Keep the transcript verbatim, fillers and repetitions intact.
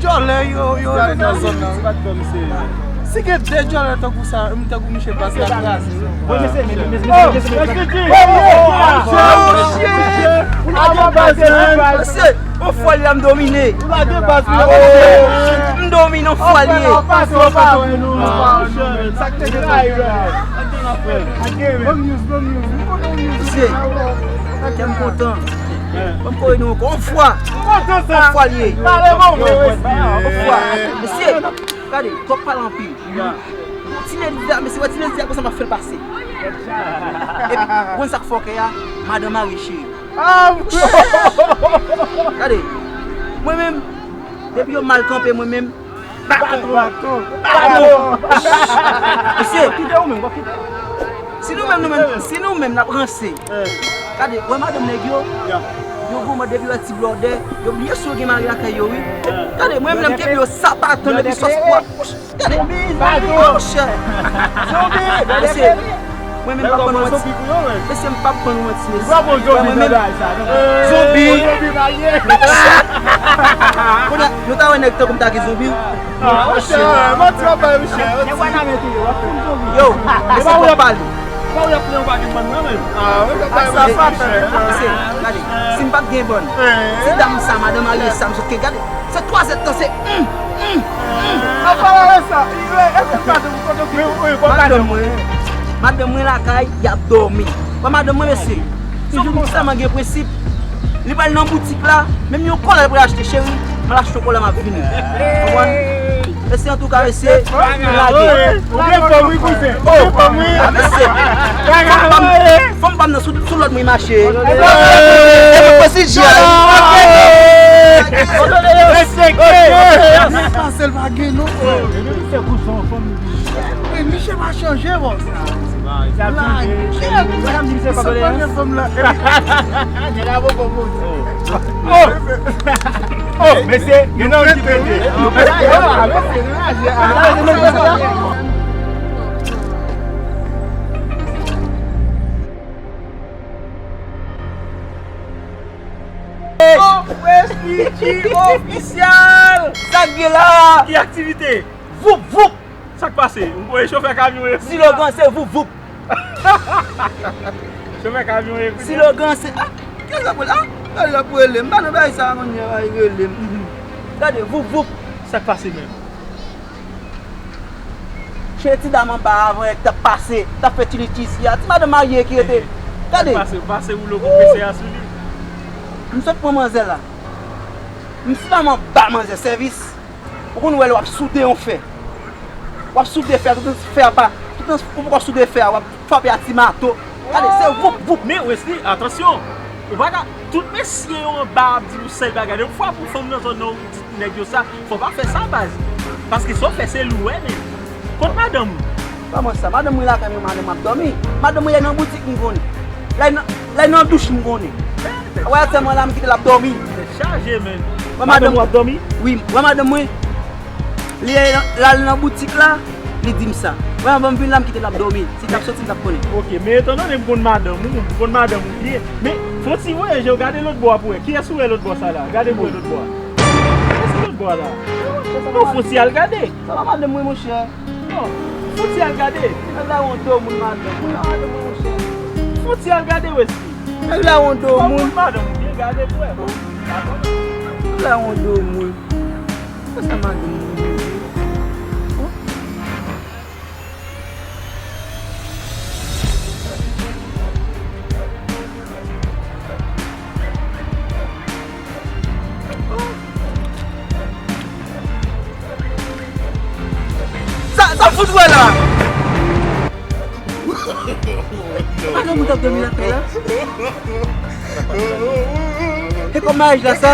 Djòlè yo, yo, yo nan zòn nan. Si gen de djòlè tankou sa, m tankou misye pas la kraze. Mesye, yon fwa li la m domine. M domine yon fwa li ye. Mesye, kè m kontan. Ban m kore nou ankò yon fwa. Yon fwa li ye. Yon fwa. Mesye, gade, twòp pale anpil. Ti nèg la, mesye, wè ti nèg la konsa m ap fè l pase. Epi, ou konn sa k fòkè a? Madanm mari cheri. Gade, mwen menm, depi yo mal kanpe mwen menm, baton. Baton. Mesye, kite ou menm, w ap kite. Si nou menm, nou menm, si nou menm n ap ranse. Gade, wè madanm nèg yo, yo gwo mòd depi yo wè ti blòdè, yo bliye si yo gen mari lakay yo, wi. Gade, mwen menm lè m kenbe yo, sa baton epi sòs pwa. Gade, monchè. Mesye, mwen menm m p ap ban nou manti. Mesye, m p ap ban nou manti, mesye. Mwen menm, zonbi. Kounye a, nou ta wè nèg tankou m ta gen zonbi. Yo, mesye, twòp pale. Mesye, gade, si m pa t gen bòn, ti dam sa, madanm marye sa, m sot ke gade. Se twa zè tan, se hum, hum, hum. Madanm mwen, madanm mwen lakay, y ap dòmi. Wè madanm mwen, mesye, se yon moun ki tèlman gen prensip. Li pral nan boutik la, menm yon kòlè li pral achte, cheri, m al achte yon kòlè, m ap vini. Konprann? Mesye, antouka, mesye, lage. Ou gen fòm, wi, kouzen. Ou gen fòm, wi. Ah, mesye. Fòm pa m, fòm pa m nan sou, sou lòd mwen mache. E mwen pase jay. Mwen pase l pa gen non. Men misye pa chanje, bòs. Lage. Misye pa gen fòm la. Oh! Oh, mesye, gen nan ki pete. Oh, Westy G Official! Sa k gen la? Ki aktivite? Voup, voup! Sa k pase? M kwè chofè kamyon e. Silogan se voup, voup. Chofè kamyon e. Silogan se, ah, kiyès l ap rele? Ah, gade l ap rele m. M pa nan bagay sa a, manyè, ay rele m. Gade, voup, voup. Sa k pase menm? Cheri, ti dam anba avan, k t ap pase, t ap fè tchilitchi isi a. Ti madanm marye ki rete. Gade. Pase, pase woulo konpresè a sou li. M sot pran manzè la. M silman ba manzè sèvis. Ou konn wè lè w ap soude yon fè. W ap soude fè a, toutan fè a pa, toutan ou poko soude fè a, w ap frape a ti mato. Gade, se voup, voup. Men Wesley, atansyon. Ou pa ka, tout mesye yo anba ap di ou sèl bagay. Yon fwa pou fanm nan zòn nan ou di nèg yo sa, fò pa fè sa, baz. Paske sa w fè se lou, wi, men. Kot madanm ou? Pa mwen sa, madanm mwen lakay mwen, madanm mwen ap dòmi. Madanm mwen lè nan boutik m konnen. Lè nan, lè nan douch m konnen. Wè sèlman la m kite l ap dòmi. Tèt chaje, men. Wè madanm ou ap dòmi? Wi, wè madanm mwen. Li al nan boutik la, li di m sa. Wè anvan m vin la m kite l ap dòmi. Si l t ap soti m t ap konnen. Ok, men etandone m konn madanm ou, m konn madanm ou byen. Men fon ti voye je w gade lòt bò a pou wè. Kiyès ou wè lòt bò sa la? Gade pou wè lòt bò a. Kiyès ki lòt bò a la? Non, fon ti al gade. Sa pa madanm mwen, monchè. Non, fon ti al gade. Nèg la wonte w moun madanm. Sa pa madanm mwen, monchè. Fon ti al gade, Wesley. Nèg la wonte w moun. Madanm ou byen gade pou wè. Nèg la wonte w moun. Sa madanm mwen. Sa, sa fout wè la. Madanm ou t ap dòmi lakay la? E kòb maryaj la sa?